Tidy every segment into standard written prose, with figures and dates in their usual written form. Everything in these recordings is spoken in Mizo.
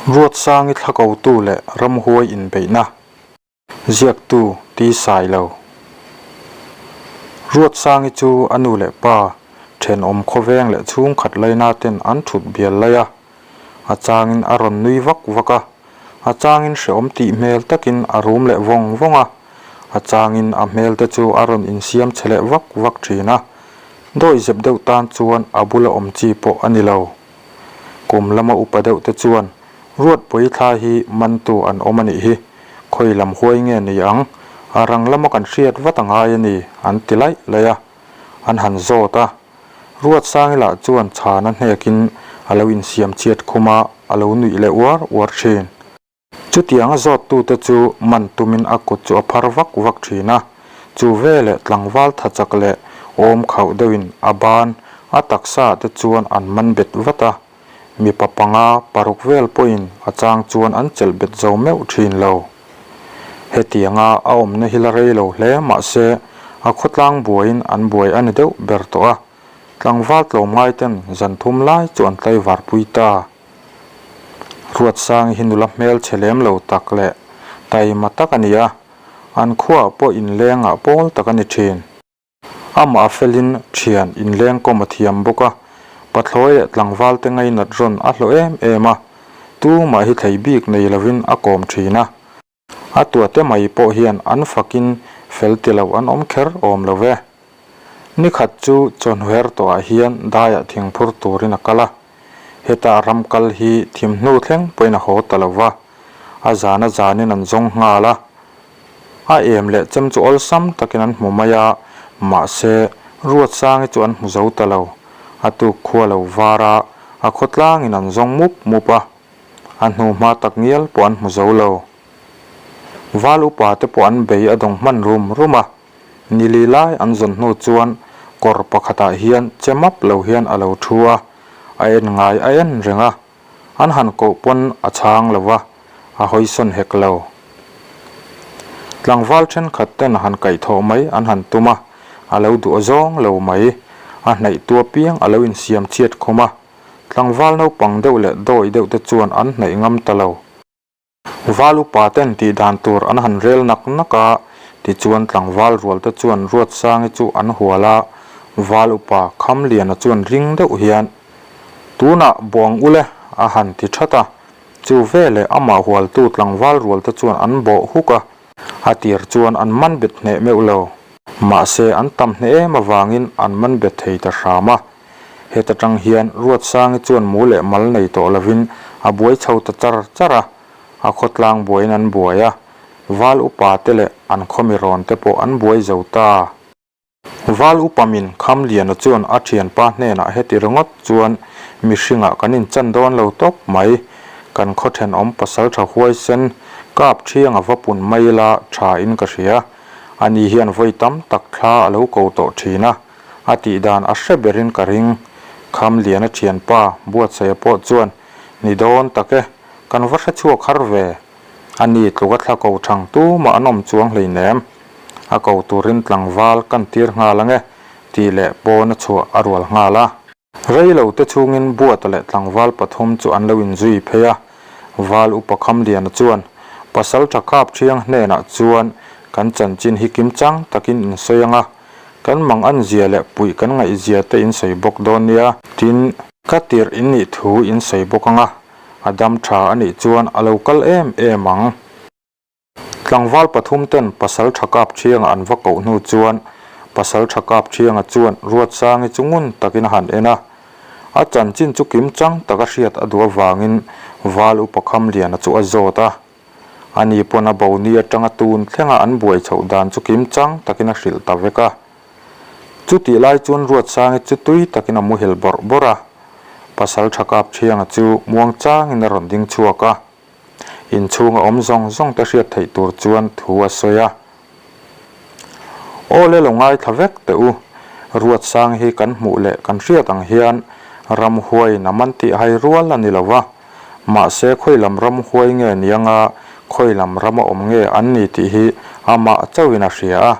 Ruatsangi thla kotu leh ramhuai inbeihna ziaktu ti sai lo. Ruatsangi chu a nu leh pa thenawm khawveng leh chhungkhat laina ten an thut bial lai a, a changin a rawn nui vak vak a, a changin hrehawm tih hmel takin a rum leh vawng vawng a, a changin a hmel te chu a rawn insiam chhe leh vak vak thin a, dawihzep deuh tan chuan a bula awm chi pawh a ni lo. Kum lama upa deuh te chuan Ruatpui thla hi mantu an awm a nih hi, khawi lam huai nge ni ang, a rang lama kan hriat vat a ngai a ni an ti laih laih a, an han zawt a. Ruatsangi lah chuan chhana hnekin a lo insiam chhiat khum a, a lo nuih leh uar uar thin. Chutianga zawttute chu man tumin a kut chu a phar vak vak thin a, chu veleh tlangval tha chak leh awm khauh deuhin a ban a taksa te chuan an man bet vat a, mipa panga paruk vel pawhin a chang chuan an chelh bet zo meuh thin lo. Hetianga a awmna hi la rei lo hle mahse a khawtlang buaiin an buai a ni deuh ber tawh a, tlangval tlawmngai ten zan thum lai chu an tlaivarpui ta. Ruatsangi hi nula hmel chhe lem lo tak leh taima tak a ni a, an khuaah pawh inlengah pawl tak a ni thin. Amah a felin thian inleng kawm a thiam bawk a, pathlawi leh tlangval te ngainat rawn a hlawh em em a, tumah hi thlei bik nei lovin a kawm thin a. A tuate mai pawh hian an fakin fel ti lo an awm kher awm lo ve. Nikhat chu chawhnuher tawhah hian daiah thingphur turin a kal a, Heta ram kal hi thim hnu thleng pawhin a haw ta lo va, a zana zanin an zawng nghal a. A em leh chem chu awlsam takin an hmu mai a, mahse, Ruatsangi chu an hmu zo ta lo. A tuk khua lo var a, a khawtlangin an zawng mup mup a, a hnu hma tak ngial pawh an hmu zo lo. Val upa te pawh an bei a dawng hman rum rum a, Nili lai an zawn hnu chuan kawr pakhatah hian che map lo hian a lo thu a, a en ngai a en reng a, an han koh pawn a chhang lo va, a hawisawn hek lo. Tlangval thenkhat ten han kaihthawh mai an han tum a, a lo duh zawng lo mai, a hnaih tu apiang a lo insiam chhiat khum a, tlangval naupang deuh leh dawi deuh te chuan an hnaih ngam ta lo. Val upa ten tih dan tur an han rel nak nak a, tichuan tlangval rual te chuan Ruatsangi chu an hual a, Val upa Khamliana chuan ring deuh hian, Tunah buang ule a han ti that a, chu veleh amah hualtu tlangval rual te chuan an bawh huk a, a tir chuan an man bet hneh meuh lo. Mahse an tam hneh em avangin an man bet thei ta hram a, Heta tang hian Ruatsangi chuan mu leh mal nei tawh lovin a buai chho ta char char a, a khawtlang buaiin an buai a, Val upa te leh an khawmi rawn te pawh an buai zo ta. Val upa min Khamliana chuan a thianpa hnenah heti ringawt chuan mihringah kan inchan dawn lo tawp mai, kan khaw thenawm pasaltha huaisen kap thiang a va pun mai ila tha in ka hria, ani hian vawi tam tak thla a lo ko tawh thin a. A tih dan a hre berin ka ring. Khamliana thianpa Buatsaia pawh chuan, Ni dawn tak e, kan va hre chhuak har ve. A ni tluka thla ko thang tumah an awm chuang hleinem. A ko turin tlangval kan tir nghal ange, tih leh pawn a chhuah a rual nghal a. Rei lo te chhungin Buata leh tlangval pathum chu an lo inzui phei a. Val upa Khamliana chuan, Pasal tha kap thiang hnenah chuan kan chanchin hi kimchang takin insawi ang a, Kan mang an zia leh puih kan ngaih zia te in sawi bawk dawn nia. Tin, ka tirh in nih thu in sawi bawk ang a, a dam tha a nih chuan a lo kal em em ang. Tlangval pathum ten pasal tha kap thianga an va koh hnu chuan pasal tha kap thianga chuan Ruatsangi chu ngun takin a han en a. A chanchin chu kim chang taka hriat a duh avangin Val upa Khamliana chu a zawt a. Ani pawn a bo ni atanga tun thlenga an buai chhoh dan chu kim chang takin a hrilh ta vek a. Chutih lai chuan Ruatsangi chu tui takin a muhil bawrh bawrh a. Pasal tha kap thianga chu muang changin a rawn ding chhuak a. Inchhunga awm zawng zawng te hriat theih tur chuan thu a sawi a. Aw le lo ngaithla vek teh u, Ruatsang hi kan hmuh leh kan hriat ang hian ramhuaiin a man tih hai rual a ni lo va, mahse khawi lam ramhuai nge ni anga khawi lam rama awm nge an ni tih hi amah chauhin a hria a,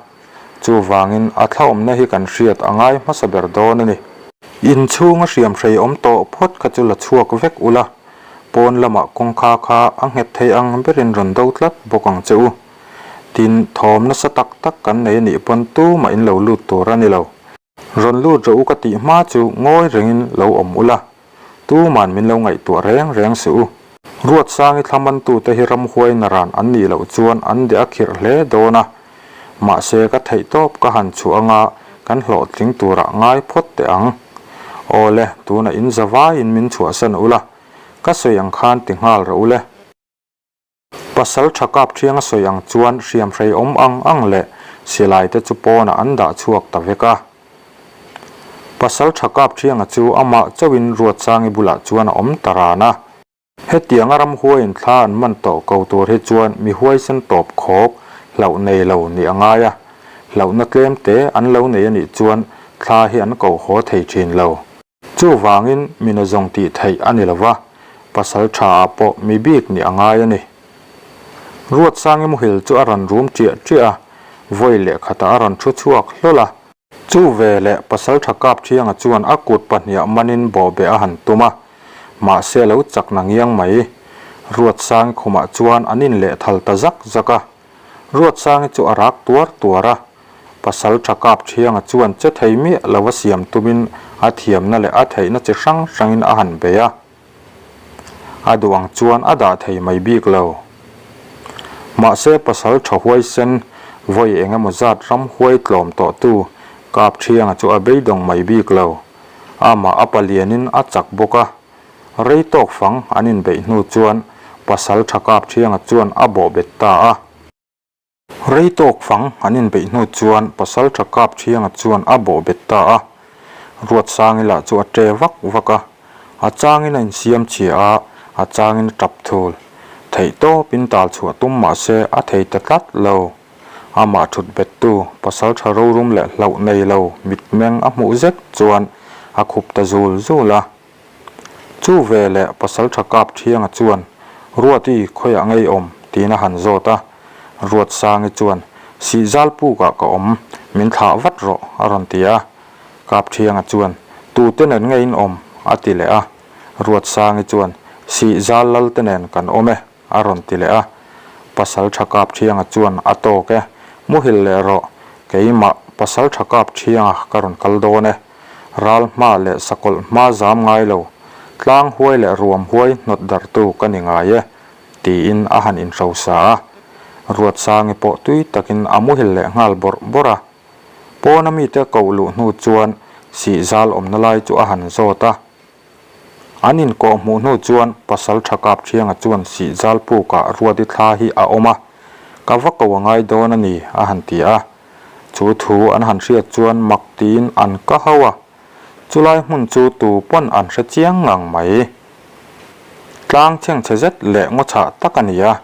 chuvangin a thlaawmna hi kan hriat a ngai hmasa ber dawn a ni. Inchhunga hriamhrei awm tawh phawt kha chu la chhuak vek ula. Pawn lamah kawngka kha a nghet thei ang berin rawn do tlat bawk ang che u. Tin, thawm nasa tak tak kan nei a nih pawn tumah in lo lut tur a ni lo. Rawn lut rawh u ka tih hma chu ngawi rengin lo awm ula, tuman min lo ngaihtuah reng reng suh u. Ruatsangi thlamantute hi ramhuai naran an nih loh chuan an deh a khirh hle dawn a, mahse ka theihtawp ka han chhuah anga kan hlawhtling turah ngai phawt teh ang. Aw le, tunah in zavaiin min chhuahsan ula, ka sawi ang khan ti nghal rawh u le. Pasal tha kap thiang a sawi ang chuan hriamhrei awm ang ang leh silai te chu pawnah an dah chhuak ta vek a. Pasal tha kap thianga chu amah chauhin Ruatsangi bulah chuan a awm ta ran a. Hetianga ramhuaiin thla an man tawh ko tur hi chuan mi huaisen tawp khawk hlauh nei lo nih a ngai a, hlauhna tlem te an lo nei a nih chuan thla hi an ko haw thei thin lo. Chuvangin mi nazawng tih theih a ni lova, pasal tha ah pawh mi bik nih a ngai a ni. Ruatsangi muhil chu a rawn rum ṭiah ṭiah a, vawi leh khatah a rawn thu chhuak hlawl a. Chu ve leh pasal tha kap ṭhianga chuan a kut pahniah manin bawhbeh a han tum a, mahse a lo chak na ngiang mai. Ruatsangi khumah chuan an inlehthal ta zak zak a. Ruatsangi chu a rak tuar tuar a, Pasal tha kap thianga chuan che thei miah lo a siam tumin a thiamna leh a theihna chi hrang hrangin a han bei a. A duh ang chuan a dah thei mai bik lo. Mahse pasal tha huaisen vawi eng emaw zat ram huai tlawm tawhtu kap thianga chu a beidawng mai bik lo. Amah a palianin a chak bawk a. Rei tawk fang an inbeih hnu chuan pasal tha kap thianga chuan a bawhbet ta a. Rei tawk fang an inbeih hnu chuan Pasaltha Kapthianga chuan a bawh bet ta a, Ruatsangi lah chu a ṭe vak vak a, a changin a insiam chhia a, a changin a ṭap thul. Theih tawpin tal chhuah tum mah se a thei ta tlat lo. Amah ṭhut bettu Pasaltha rorum leh hlauh nei lo mitmeng a hmuh zet chuan a khup ta zul zul a. Chu ve leh Pasaltha Kap Thianga chuan, Ruati khawiah ngei awm? tiin a han zawt a. Ruatsangi chuan, Sihzal pukah ka awm, min thlah vat rawh, a rawn ti a. Kap Thianga chuan, Tute nen ngei in awm? a ti leh a. Ruatsangi chuan, Sihzal lalte nen kan awm e, a rawn ti leh a. Pasaltha Kap Thianga chuan, A tawk e, muhil leh rawh, keimah Pasaltha Kap Thianga ka rawn kal dawn e. Ral hma leh sakawlh hma zam ngai lo, tlang huai leh ruam huai hnawt darhtu ka ni ngai e, tiin a han inhrosa a. Ruatsangi pawh tui takin a muhil leh nghal bawrh bawrh a. Pawna mite koh luh hnu chuan sihzal awmna lai chu a han zawt a. An inkawh hmuh hnu chuan pasal tha kap thianga chuan sihzal pukah Ruati thla hi a awm a, ka va ko a ngai dawn a ni, a han ti a. Chu thu an han hriat chuan mak tiin an ka hau a, chulai hmun chu tu pawn an hre chiang ngang mai. Tlang chhengchhe zet leh ngaw chhah tak a ni a,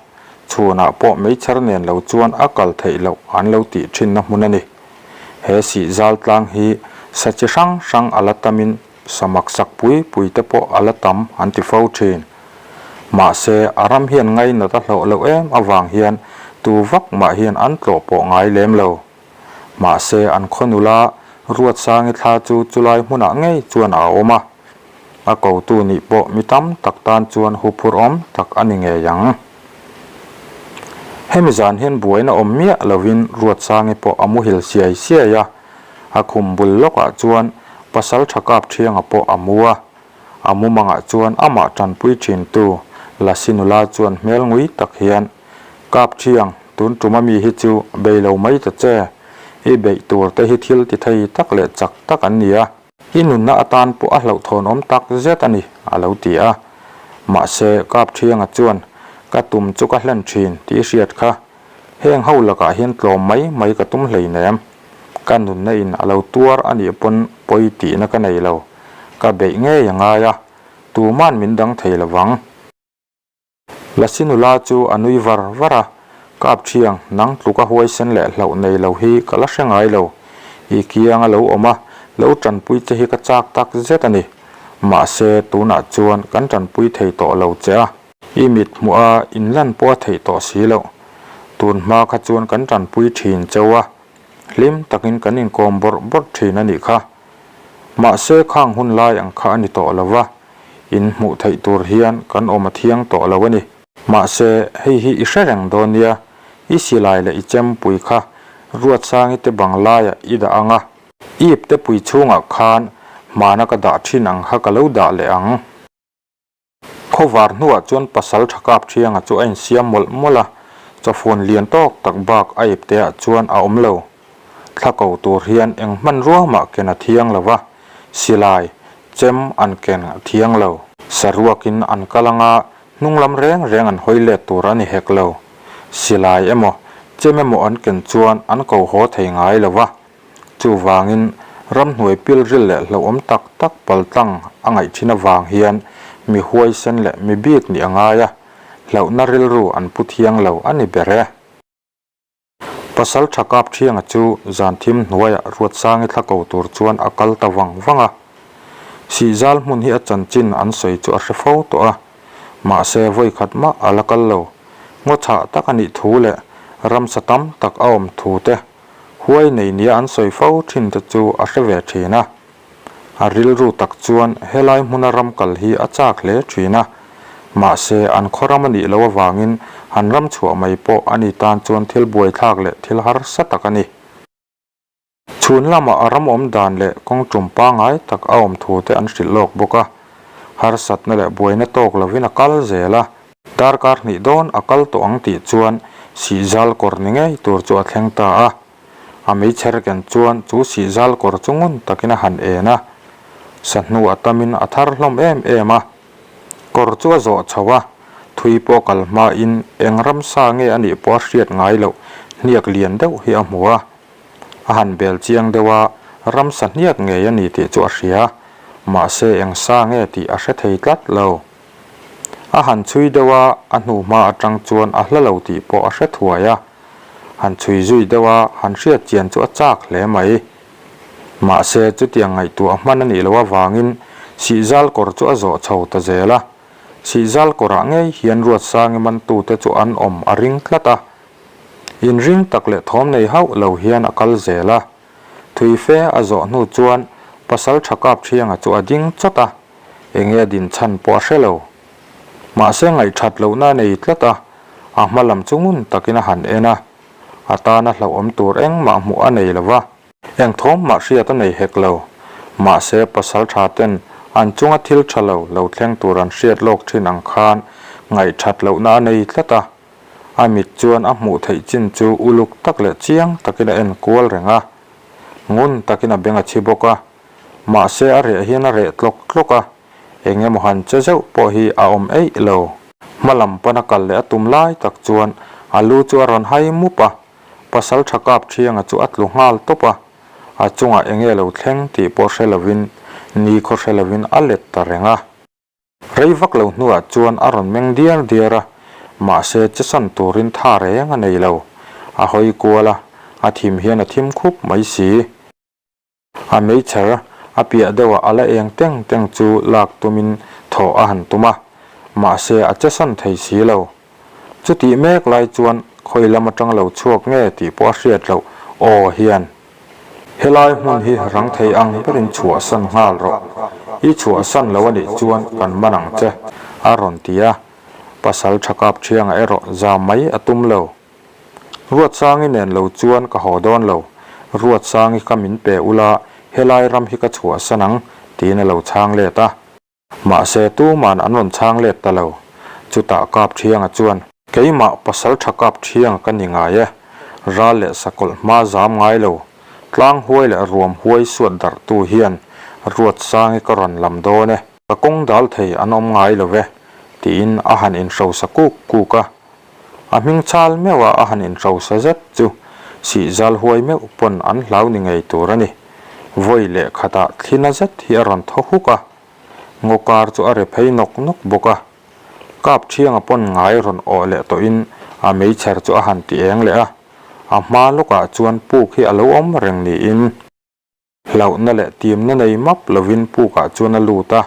chhunah pawh meichher nen lo chuan a kal theih loh an lo tih thinna hmun a ni. He sihzal tlang hi sa chi hrang hrang a la tamin Samak sak pui pui te pawh a la tam an ti fo thin. Mahse, a ram hian ngainat a hlawh loh em avang hian tu vak mah hian an tlawh pawh ngai lem lo. Mahse, an khaw nula Ruatsangi thla chu chulai hmunah ngei chuan a awm a. A kotu nih pawh mi tam tak tan chuan huphurh awm tak a ni ngei ang. Hemi zan hian buaina awm miah lovin Ruatsangi pawh a muhil siai siai a. A khum bul lawkah chuan pasal tha kap thianga pawh a mu a, a mumangah chuan amah tanpui thintu Lasi nula chuan hmel ngui tak hian, Kap thiang, tun tuma mi hi chu bei lo mai ta che, i beih tur te hi thil ti thei tak leh chak tak an ni a, i nunna atan pawh a hlauhthawnawm tak zet a ni, a lo ti a. Mahse, Kap thianga chuan, Ka tum chu ka hlen thin tih i hriat kha, Heng ho lakah hian tlawm mai mai ka tum hleinem. Ka nunna in a lo tuar a nih pawn pawi tihna ka nei lo. Ka beih ngei a ngai a, tuman min dang thei lo vang. Lasi nula chu a nui var var a, Kap thiang, nang tluka huaisen leh hlauh nei lo hi ka la hre ngai lo. I kiang a lo awm a, lo tanpui che hi ka chak tak zet a ni. Mahse, tunah chuan kan tanpui thei tawh lo che a. I mit hmuh a inlan pawh a theih tawh si loh. Tun hma kha chuan kan tanpui thin cheu a, hlim takin kan inkawm bawrh bawrh thin a nih kha. Mahse khang hun lai ang kha a ni tawh lo va. In hmuh theih tur hian kan awm a thiang tawh lo a ni. Mahse, hei hi i hre reng dawn nia, i silai leh i chempui kha Ruatsangi te bang laiah i dah ang a, ip te pui chhungah khan hmana ka dah thin ang kha ka lo dah leh ang. Khawvar hnuah chuan pasal tha kap thianga chu a insiam mawlh mawlh a, chawfun lian tawk tak bak a ipteah chuan a awm lo. Thla ko tur hian eng hmanrua mah ken a thiang lo va, silai, chem an ken a thiang lo. Saruakin an kal anga hnung lam reng reng an hawi let tur a ni hek lo. Silai emaw, chem emaw an ken chuan an ko haw thei ngai lo va, Chuvangin, ramhnuai pilril leh hlauhawm tak tak paltlang a ngaih thin avang hian mi huaisen leh mi bik nih a ngai a, hlauhna rilru an pu thiang lo a ni ber e. Pasal tha kap thianga chu zan thim hnuaiah Ruatsangi thla ko tur chuan a kal ta vang vang a. Sihzal hmun hi a chanchin an sawi chu a hre fo tawh a, mahse vawikhat mah a la kal lo. Ngaw chhah tak a nih thu leh ramsa tam tak a awm thu te Huai nei nia an sawi fo thin te chu a hre ve thin a. A rilru tak chuan helai hmuna ram kal hi a chak hle thin a. Mahse, an khaw ram a nih loh avangin han ram chhuah mai pawh a ni tan chuan thil buaithlak leh thil harsa tak a ni. Chhun lamah a ram awm dan leh kawng tum pangngai tak a awm thu te an hrilh lawk bawk a. Harsatna leh buaina tawk lovin a kal zel a. Darkar hnih dawn a kal tawh ang tih chuan sihzal kawr ni ngei tur chu a thleng ta a. A meichher ken chuan chu sihzal kawr chu ngun takin a han en a. Sahnu a tamin a thar hlawm em em a. Kawr chu a zawh chho a, thui pawh kal hmain eng ramsa nge a nih pawh a hriat ngai loh hniak lian deuh hi a hmu a. A han bel chiang deuh a, ramsa hniak ngei a ni tih chu a hria. Mahse eng sa nge tih a hre thei tlat lo. A han chhui deuh a, a hnu hma atang chuan a hla lo tih pawh a hre thuai a. Han chhui zui deuh a, han hriat chian chu a chak hle mai. Mahse, chutiang ngaihtuah hman a nih loh avangin Sihzal kawr chu a zawh chho ta zel a. Sihzal kawrah ngei hian Ruatsangi mantute chu an awm a ring tlat a. Inring tak leh thawm nei hauh lo hian a kal zel a. Thui fe a zawh hnu chuan pasal tha kap thianga chu a ding chawt a. Enge a din chhan pawh a hre lo. Mahse ngaihthat lohna a nei tlat a, a hma lam chu ngun takin a han en a. A tana hlauhawm tur engmah hmuh a nei lo va. Eng thawm mah hriat a nei hek lo. Mahse pasal tha ten an chunga thil tha lo lo thleng tur an hriat lawk thin ang khan ngaihthat lohna a nei tlat a. A mit chuan a hmuh theih chin chu uluk tak leh chiang takin a en kual reng a. Ngun takin a beng a chhi bawk a. Mahse a reh hian a reh tlawk tlawk a, eng emaw han che zeuh pawh hi a awm eih lo. Hma lam pana kal leh a tum lai tak chuan a lu chu a rawn hai mup a, pasal tha kap thianga chu a tlu nghal tawp a, a chungah eng nge lo thleng tih pawh hre lovin ni khaw hre lovin a let ta reng a. Rei vak lo hnuah chuan a rawn meng diar diar a, mahse chesan turin tha reng a nei lo. A hawi kual a, a thim hian a thim khup mai si. A meichher a piah deuhah a la eng teng teng chu lak tumin thawh a han tum a, mahse a chesan thei si lo. Chutih mek lai chuan khawi lam atang lo chhuak nge tih pawh a hriat loh aw hian, Helai hmun hi rang thei ang berin chhuahsan nghal rawh, i chhuahsan lo anih chuan kan man ang che, a rawn ti a. Pasal tha kap thianga erawh zam mai a tum lo. Ruatsangi nen lo chuan ka haw dawn lo, Ruatsangi kha min pe ula helai ram hi ka chhuahsan ang, tiin a lo chhang let a. Mahse tuman an rawn chhang let ta lo. Chutah Kap Thianga chuan. Keimah pasal tha Kap Thianga ka ni ngai e, ral leh sakawlh hma zam ngai lo, tlang huai leh ruam huai suat darhtu hian Ruatsangi ka rawn lam dawn e, ka kawng dal thei an awm ngai lo ve, tiin a han inhrosa kuk kuk a. A hming chal meuh a a han inhrosa zet chu sihzal huai meuh pawn an hlau ni ngei tur a ni. Vawi leh khatah thlina zet hi a rawn thaw huk a, ngaw kar chu a re phei nawk nawk bawk a. Kap thianga pawn ngai rawn awh leh tawhin a meichher chu a han ti eng leh a, a hma lawkah chuan puk hi a lo awm reng niin. Hlauhna leh timna nei map lovin pukah chuan a lut a,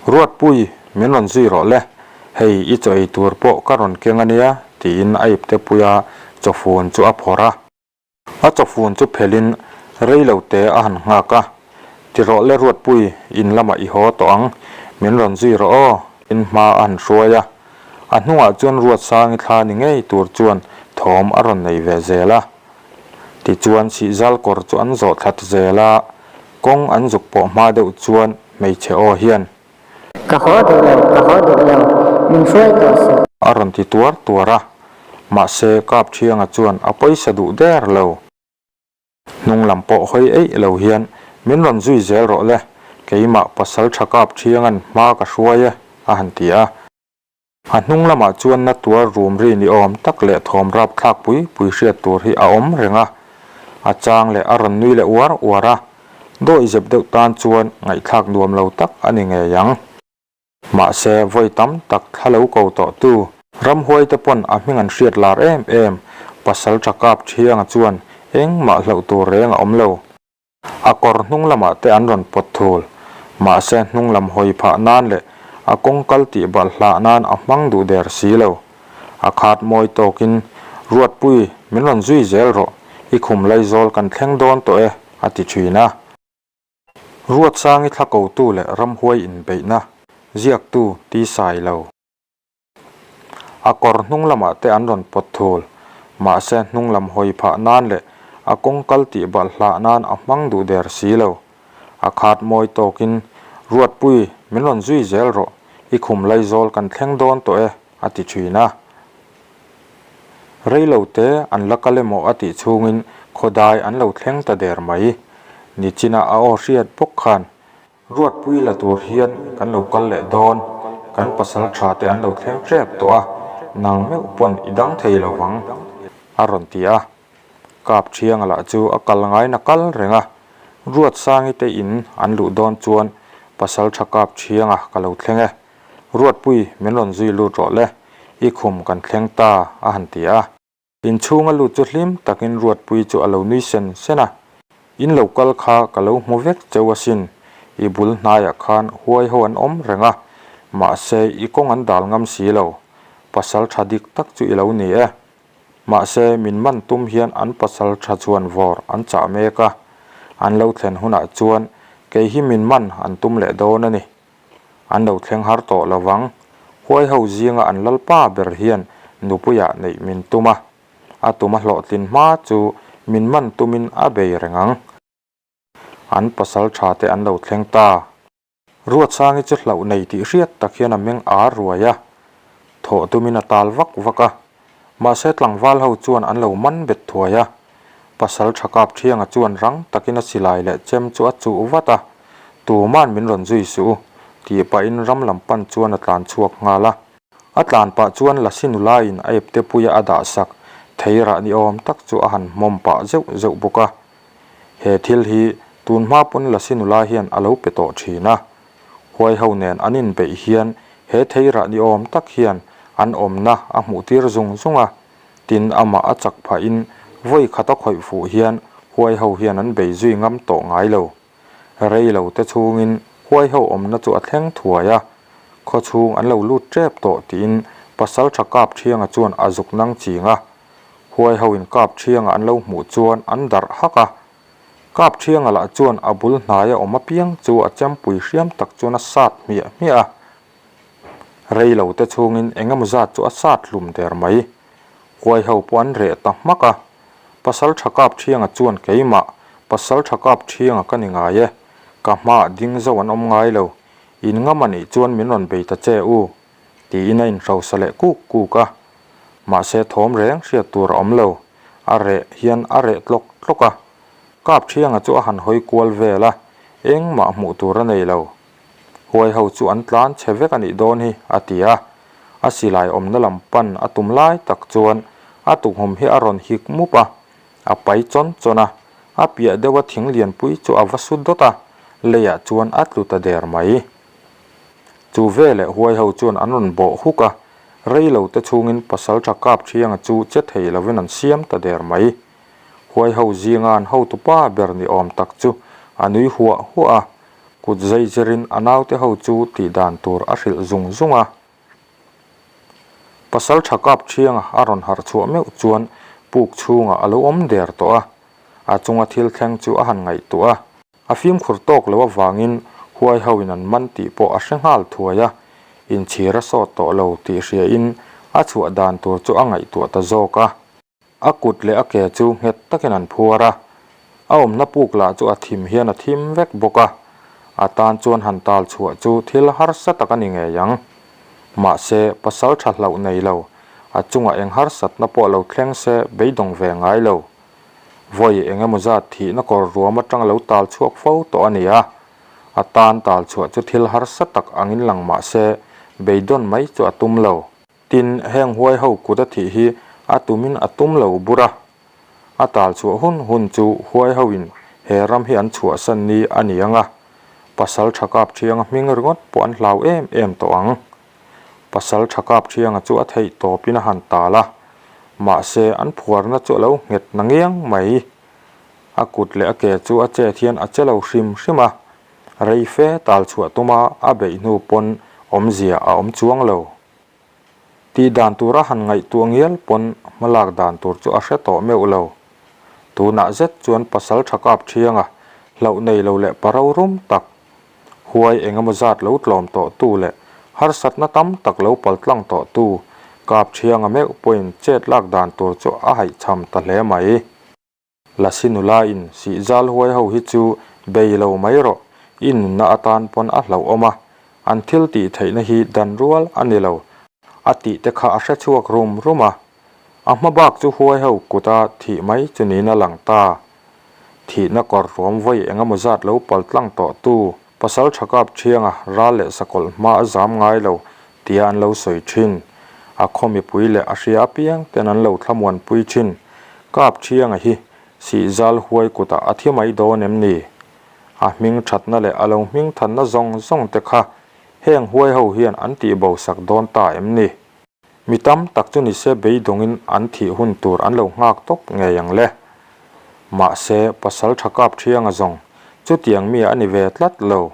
Ruatpui, min rawn zui rawh le, hei i chaw ei tur pawh ka rawn keng a nia, tiin a iptepuia chawfun chu a phawrh a. A chawfun chu phelhin rei lo te a han nghak a, Ti rawh le Ruatpui, in lamah i haw tawh ang, Min rawn zui rawh aw, in hma a han hruai a. A hnungah chuan Ruatsangi thla ni ngei tur chuan thawm a rawn nei ve zel a. Tichuan Sihzal kawr chu an zawh thlat zel a, kawng an zuk pawh hma deuh chuan hmeichhe aw hian. Ka haw duh lo, ka haw duh lo, min hruai tawh suh. A rawn ti tuar tuar a, mahse Kapthianga chuan a pawisa duh der lo. Hnung lam pawh hawi eih lo hian min rawn zui zel rawh le, keimah pasal tha Kapthianga'n hma ka hruai e, a han ti a. A hnung lamah chuan na tuar rum ri ni awm tak leh thawm rap thlak pui pui hriat tur hi a awm reng a, a chang leh a rawn nui leh uar uar a. Dawihzep deuh tan chuan ngaihthlak nuam lo tak a ni ngei ang. Mahse, vawi tam tak thla lo ko tawh tu, ramhuaite pawn a hming an hriat lar em em, pasal tha kap thianga chuan engmah hlauh tur reng a awm lo. A kawr hnung lamah te an rawn pawt thul. Mahse, hnung lam hawi phah nan leh a kawng kal tih balh hlah nan a hmang duh der si lo. A khat mawi tawkin, Ruatpui, min rawn zui zel rawh, i khum laizawl kan thleng dawn tawh e, a ti thin a. Ruatsangi thla kotu leh ramhuai inbeihna ziaktu ti sai lo. A kawr hnung lamah te an rawn pawt thul, mahse hnung lam hawi phah nan leh a kawng kal tih balh hlah nan a hmang duh der si lo. A khat mawi tawkin, Ruatpui, min rawn zui zel rawh, i khum laizawl kan thleng dawn tawh e, a ti thin a. Reilo te an la kal emaw a tih chhungin khawdai an lo thleng ta der mai. Nichina a aw hriat bawk khan Ruatpui la tur hian kan lo kal leh dawn, kan pasal tha te an lo thleng tep tawh a, nang meuh pawn i dang thei lo vang, a rawn ti a. Kap Thianga lah chu a kal ngaina kal reng a, Ruatsangi te in an luh dawn chuan pasal tha Kap Thianga ka lo thleng e, Ruatpui min rawn zui lut rawh le, i khum kan thleng ta, a han ti a. Inchhunga lut chu hlim takin Ruatpui chu a lo nui sen sen a, In lo kal kha ka lo hmu vek cheu asin, i bul hnaiah khan huai ho an awm reng a, mahse i kawng an dal ngam si lo, pasal tha dik tak chu i lo ni e. Mahse min man tum hian an pasal tha chuan vawr an chah mek a, an lo thlen hunah chuan kei hi min man an tum leh dawn a ni. An lo thleng har tawh lo vang. Huai ho zinga an lalpa ber hian nupuiah neih min tum a, a tum a hlawhtlin hma chu min man tumin a bei reng ang. An pasal tha te an lo thleng ta. Ruatsangi chu hlauh nei tih hriat tak hian a meng ar ruai a, thawh tumin a tal vak vak a. Mahse tlangval ho chuan an lo man bet thuai a, pasal tha kap thianga chuan rang takin a silai leh chem chu a chuh vat a, Tuman min rawn zui suh u, tih pahin ram lam pan chuan a tlan chhuak nghal a. A tlan pah chuan Lasi nulain a epte puia a dah sak theirah ni awm tak chu a han hmawm pah zeuh zeuh bawk a. He thil hi tun hma pawn Lasi nula hian a lo pe tawh thin a. Huai ho nen an inbeih hian he theirah ni awm tak hian an awmna a hmuh tir zung zung a, tin amah a chak phahin vawi khat a khawih fuh hian huai ho hian an bei zui ngam tawh ngai lo. Rei lo te chhungin huai ho awmna chu a thleng thuai a, khaw chhung an lo lut tep tawh tiin Pasaltha Kapthianga chuan a zuk nang ching a, huai ho in Kapthianga an lo hmuh chuan an darh hak a, Kapthianga lah chuan a bul hnaia awm apiang chu a chempui hriam tak chuan a sat hmiah hmiah a. Rei lo te chhungin eng emaw zat chu a sat hlum der mai. Huai ho pawh an reh ta hmak a. Pasal tha Kapthianga chuan keimah, Pasal tha Kapthianga ka ni ngai e. Ka hmaah ding zo an awm ngai lo. In ngam anih chuan min rawn bei ta che u. Tiin a inhrosa leh kuk kuk a. Mahse thawm reng hriat tur a awm lo. A reh hian a reh tlawk tlawk a. Kap Thianga chu a han hawi kual vel a, engmah hmuh tur a nei lo. Huai ho chu an tlan chhe vek a nih dawn hi, a ti a. A silai awmna lam pan a tum lai tak chuan a tukhum hi a rawn hik mup a, a pai chawn chawn a, a piah deuha thing lianpui chu a va su dawt a, leiah chuan a tlu ta der mai. Chu veleh huai ho chuan an rawn bawh huk a, rei lo te chhungin Pasaltha Kapthianga chu che thei lovin an siam ta der mai. Huai ho zinga an hotupa ber ni awm tak chu a nui huah huah a, kut zai zirin a naute ho chu tih dan tur a hrilh zung zung a. Pasaltha Kapthianga a rawn harh chhuah meuh chuan puk chhungah a lo awm der tawh a, a chunga thil thleng chu a han ngaihtuah a. A fimkhur tawk lo avangin. Huai ho in an man tih pawh a hre nghal thuai a, inchhir a sawt tawh lo tih hria in a chhuah dan tur chu a ngaihtuah ta zawk a. A kut leh a ke chu nghet takin an phuar a, a awmna puk lah chu a thim hian a thim vek bawk a, a tan chuan han tal chhuah chu thil harsa tak a ni ngei ang. Mahse, pasal tha hlauh nei lo, a chungah eng harsatna pawh lo thleng se beidawng ve ngai lo. Vawi eng emaw zat thihna kawr ruam atang lo tal chhuak fo tawh a ni a, a tan tal chhuah chu thil harsa tak angin lang mah se beidawn mai chu a tum lo. Tin, heng huai ho kut a thih hi a tumin a tum lo bur a. A tal chhuah hun hun chu huai hoin he ram hi an chhuahsan ni a ni ang a, pasal tha kap thianga hming ringawt pawh an hlau em em tawh ang. Pasal tha kap thianga chu a theih tawpin a han tal a, mahse an phuarna chu a lo nghet na ngiang mai. A kut leh a ke chu a chet hian a che lo hrim hrim a, rei fe tal chhuah tuma a beih hnu pawn awmzia a awm chuang lo. Tih dan tura han ngaihtuah ngial pawn hmalak dan tur chu a hre tawh meuh lo. Tunah zet chuan pasal tha kap thianga hlauh nei lo leh paro rum tak, huai eng emaw zat lo tlawm tawh tu leh harsatna tam tak lo paltlang tawh tu kap thianga meuh pawhin chet lak dan tur chu a haihchham ta hle mai. Lasi nula in sih zal huai ho hi chu bei lo mai rawh, i nunna atan pawn a hlauhawm a, an thil tih theihna hi dan rual a ni lo, a tih te kha a hre chhuak rum rum a, a hma bak chu huai ho kuta thih mai chu niin a lang ta. Thihna kawr ruam vawi eng emaw zat lo pal tlang tawh tu Pasal tha kap thianga ral leh sakawlh hma a zam ngai lo tia an lo sawi thin. A khaw mipui leh a hria apiang ten an lo thlamuanpui thin. Kap thianga hi sihzal huai kutah a thi mai dawn em ni? A hming thatna leh a lo hming thanna zawng zawng te kha heng huai ho hian an tihbo sak dawn ta em ni? Mi tam tak chu nise beidawngin an thih hun tur an lo nghak tawp ngei ang le. Mahse, pasal tha kap thianga zawng chutiang mi a ni ve tlat lo.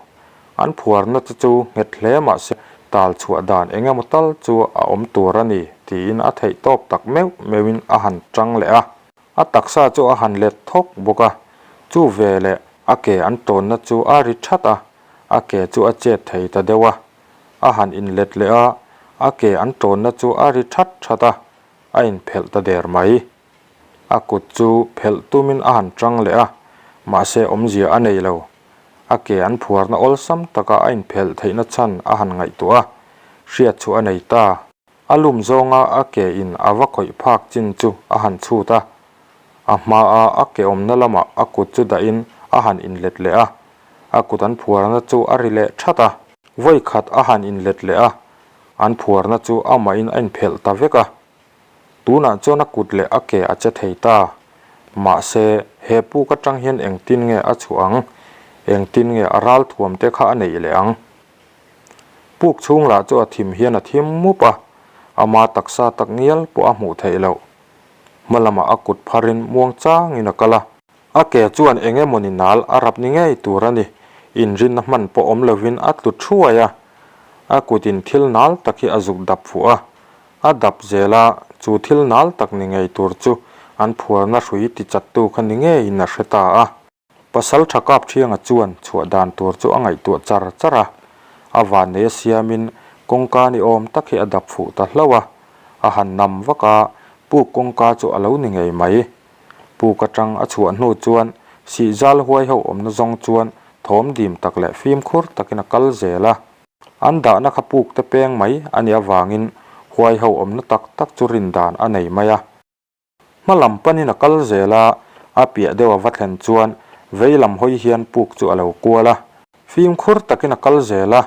An phuarna te chu nghet hle mahse tal chhuah dan eng emaw tal chu a awm tur a ni tiin a theih tawp tak meuh meuhin a han tang leh a. A taksa chu a han let thawk bawk a, chu ve leh a ke an tawnna chu a ri that a, a ke chu a chet thei ta deuh a. A han inlet leh a, a ke an tawnna chu a ri that that a, a inphelh ta der mai. A kut chu phelh tumin a han tang leh a, mahse awmzia a nei lo. A ke an phuarna awlsam taka a inphelh theihna chhan a han ngaihtuah a, hriat chu a nei ta. A lum zawnga a ke in a va khawih phak chin chu a han chhut a, a hmaa a ke awmna lamah a kut chu dahin a han inlet leh a, a kut an phuarna chu a ri leh that a. Vawi khat a han inlet leh a, an phuarna chu amahin a inphelh ta vek a. Tunah chuan a kut leh a ke a che thei ta. Mahse, he puk atang hian engtin nge a chhuah ang? Engtin nge a ral thuam te kha a neih leh ang? Puk chhung lah chu a thim hian a thim mup a, ama taksa tak ngial pawh a hmuh theih loh. Hma lamah a kut pharin muang changin a kal a. A ke chuan eng emawni nal a rap ni ngei tur a ni, inrinna hman pawh awm lovin a tlu thuai a. A kutin thil nal tak hi a zuk dap fuh a, a dap zel a, chu thil nal tak ni ngei tur chu an phuarna hrui tichattu kha ni ngeiin a hre ta a. Pasal tha kap thianga chuan chhuah dan tur chu a ngaihtuah char char a, a vannei a siamin kawngka ni awm tak hi a dap fuh ta hlauh a, a han nam vak a, puk kawngka chu a lo ni ngei mai. Puk atang a chhuah hnu chuan sihzal huai ho awmna zawng chuan thawm dim tak leh fimkhur takin a kal zel a. An dahna kha puk te peng mai a nih avangin huai ho awmna tak tak chu rin dan a nei mai a. Hma lam panin a kal zel a, a piah deuh a va thlen chuan vei lam hawi hian puk chu a lo kual a. Fimkhur takin a kal zel a,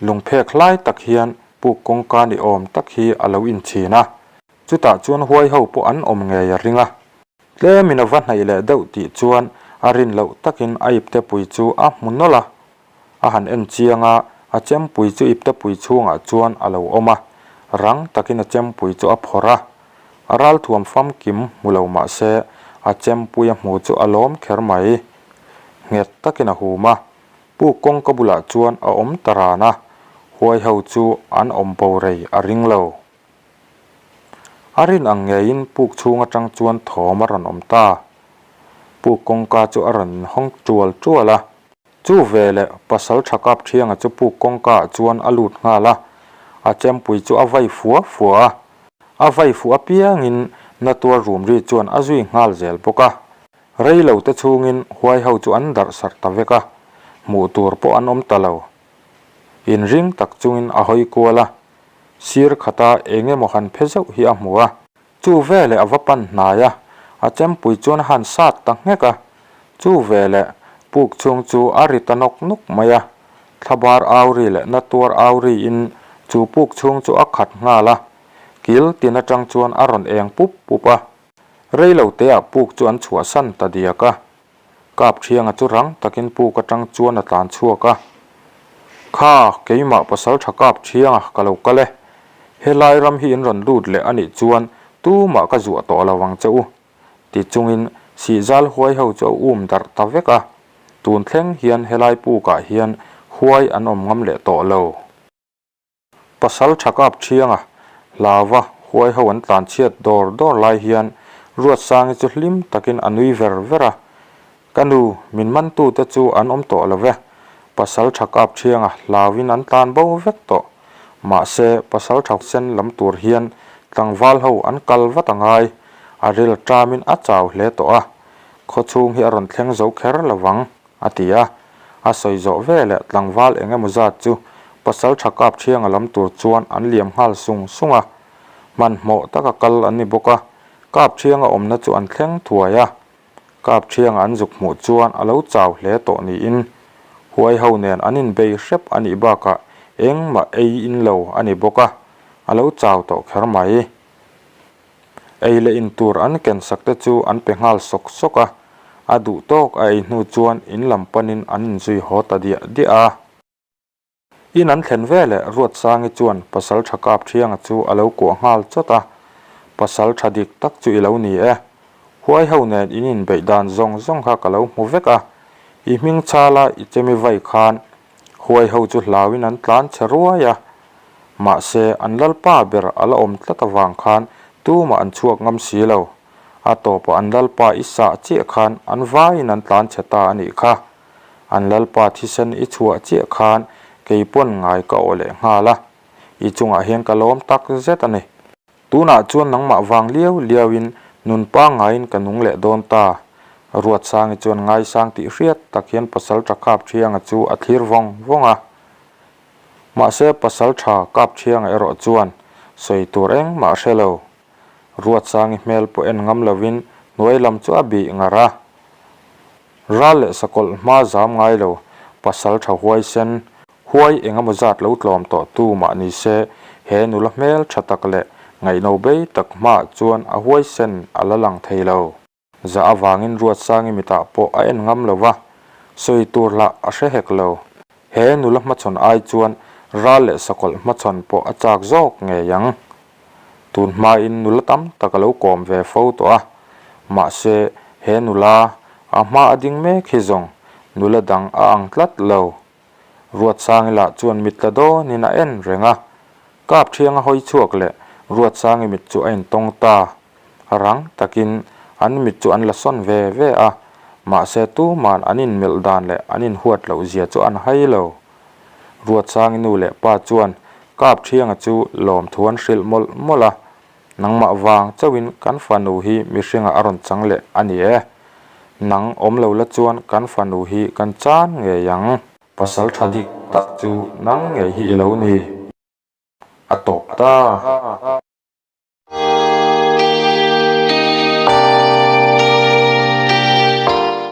lungphek hlai tak hian puk kawngka ni awm tak hi a lo inchhin a. Chutah chuan huai ho pawh an awm ngei a ring a. Tlemin a va hnaih leh deuh tih chuan a rin loh takin a iptepui chu a hmu nawlh a. A han en chiang a, a chempui chu iptepui chhungah chuan a lo awm a. Rang takin a chempui chu a phawrh a. A ralthuam famkim hmu lo mah se a chempui a hmu chu a lawm kher mai. Nghet takin a hum a. Puk kawngka bulah chuan a awm ta ran a. Huai ho chu an awm bo rei a ring lo. A rin ang ngeiin puk chhung atang chuan thawm a rawn awm ta. Puk kawngka chu a rawn inhawng tual tual a. Chu veleh Pasalṭha Kapṭhianga chu puk kawngkaah chuan a lut nghal a, a chempui chu a vai fua fua a. A vai fuh apiangin natuar rum ri chuan a zui nghal zel bawk a. Rei lo te chhungin huai ho chu an darh sarh ta vek a, hmuh tur pawh an awm ta lo. Inring tak chungin a hawi kual a, sir khata eng emaw han phe zeuh hi a hmu a. Chu veleh a va pan hnai a, a chempui chuan a han sat ta nghek a. Chu veleh puk chhung chu a ri ta nawk nawk mai a, thlabar au ri leh natuar au riin chu puk chhung chu a khat nghal a, kil tin atang chuan a rawn eng pup pup a. Reilo teah puk chu an chhuahsan ta diak a. Kap Thianga chu rang takin puk atang chuan a tlan chhuak a. Kha, keimah pasal tha Kap Thianga ka lo kal e. Helai ram hi in rawn lut leh a nih chuan tumah ka zuah tawh lo ang che u. Ti chungin Sihzal huai ho chu a um darh ta vek a. Tun thleng hian helai pukah hian huai an awm ngam leh tawh lo. Pasal tha kap thianga hlauva huai ho an tlan chhiat dawr dawr lai hian Ruatsangi chu hlim takin a nui ver ver a, Ka nu, min mantute chu an awm tawh lo ve. Pasal tha kap thianga hlauin an tlan bo vek tawh. Mahse, pasal tha sen lam tur hian tlangval ho an kal vat a ngai. A ril tamin a chau hle tawh a, khawchhung hi a rawn thleng zo kher lo vang. A ti a. A sawi zawh veleh tlangval eng emaw zat chu pasal tha kap thianga lam tur chuan an liam nghal sung sung a. Hmanhmawh taka kal an ni bawk a, kap thianga awmna chu an thleng thuai a. Kap thianga an zuk hmuh chuan a lo chau hle tawh niin huai ho nen an inbei hrep a nih bakah engmah ei in lo a ni bawk a, a lo chau tawh kher mai. Ei leh in tur an ken sak te chu an pe nghal sawk sawk a, a duh tawk a ei hnu chuan in lam panin an inzui haw ta diah diah a. In an thlen veleh Ruatsangi chuan pasal tha kap thianga chu a lo kuah nghal chawt a, Pasal tha dik tak chu i lo ni e. Huai ho nen in inbeih dan zawng zawng kha ka lo hmu vek a, i hming chhala i chemi vai khan Huai ho chu hlauin an tlan chhe ruai a, mahse an lalpa ber a la awm tlat avang khan tumah an chhuak ngam si lo. A tawpah an lalpa i sah chiah khan an vaiin an tlan chhe ta a nih kha. An lalpa thisen i chhuah chiah khan kei pawn ngai ka awh leh nghal a, i chungah hian ka lawm tak zet a ni. Tunah chuan nangmah vang liau liauin nun pangngaiin ka nung leh dawn ta. Ruatsangi chuan ngaisang tih hriat tak hian pasal tha Kapṭhianga chu a thlir vawng vawng a. Mahse pasal tha Kapṭhianga erawh chuan sawi tur engmah a hre lo. Ruatsangi hmel pawh en ngam lovin hnuai lam chu a bih ngar a. Ral leh sakawlh hma zam ngai lo, pasal tha huaisen, huai eng emaw zat lo tlawm tawh tu mah ni se, he nula hmel tha tak leh ngaihno bei tak hmaah chuan a huaisen a la lang thei lo. Zah avangin Ruatsangi mitah pawh a en ngam lo va, sawi tur lah a hre hek lo. He nula hmachhawn ai chuan ral leh sakawlh hmachhawn pawh a chak zawk ngei ang. Tun hmain nula tam tak a lo kawm ve fo tawh a, mahse he nula a hma a ding mek hi zawng nula dang a ang tlat lo. Ruatsangi lah chuan mit tla dawnin a en reng a, kap thiang a hawi chhuak leh Ruatsangi mit chu a intawng ta. Rang takin an mit chu an la sawn ve ve a, mahse tuman an inmelh dan leh an inhuat loh zia chu an hai lo. Ruatsangi nu leh pa chuan Kap Thianga chu lawmthu an hrilh mawlh mawlh a, Nangmah vang chauhin kan fanu hi mihringah a rawn chang leh a ni e. Nang awm lo la chuan kan fanu hi kan chan ngei ang. Pasal tha dik tak chu nang ngei hi i lo ni. A tawp ta.